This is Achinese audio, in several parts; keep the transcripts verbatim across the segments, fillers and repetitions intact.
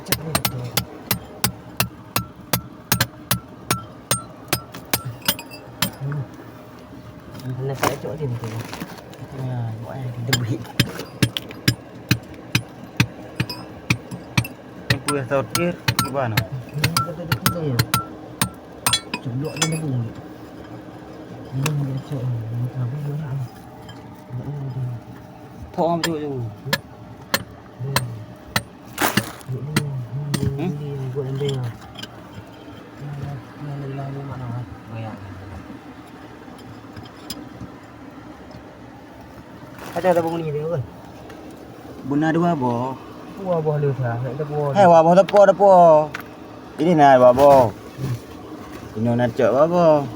Hana saya cok dia betul. Ya, buat yang debit. Apa yang sortir gimana? Ini kata dia tu ya. Ceblok dia dah bunyi. Ini dia cok. Ini kami dia nak. Thok macam tu. Hmm? Ada tabung ni dia kan? Beuna dua boh. Dua boh le sa, nak teupeue. Hai, dua boh teupeue, teupeue. Ini na dua boh. Inoe na cok dua boh.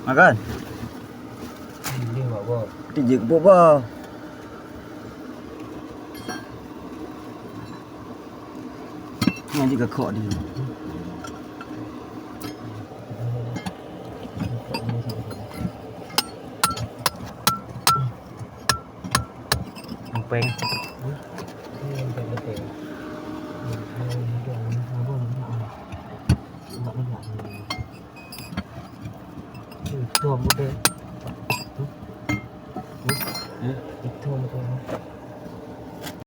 Makan? Ini dua boh. Tijik boh boh. Nyan juga kok dia. Empeng. Itu mudah. Itu mudah.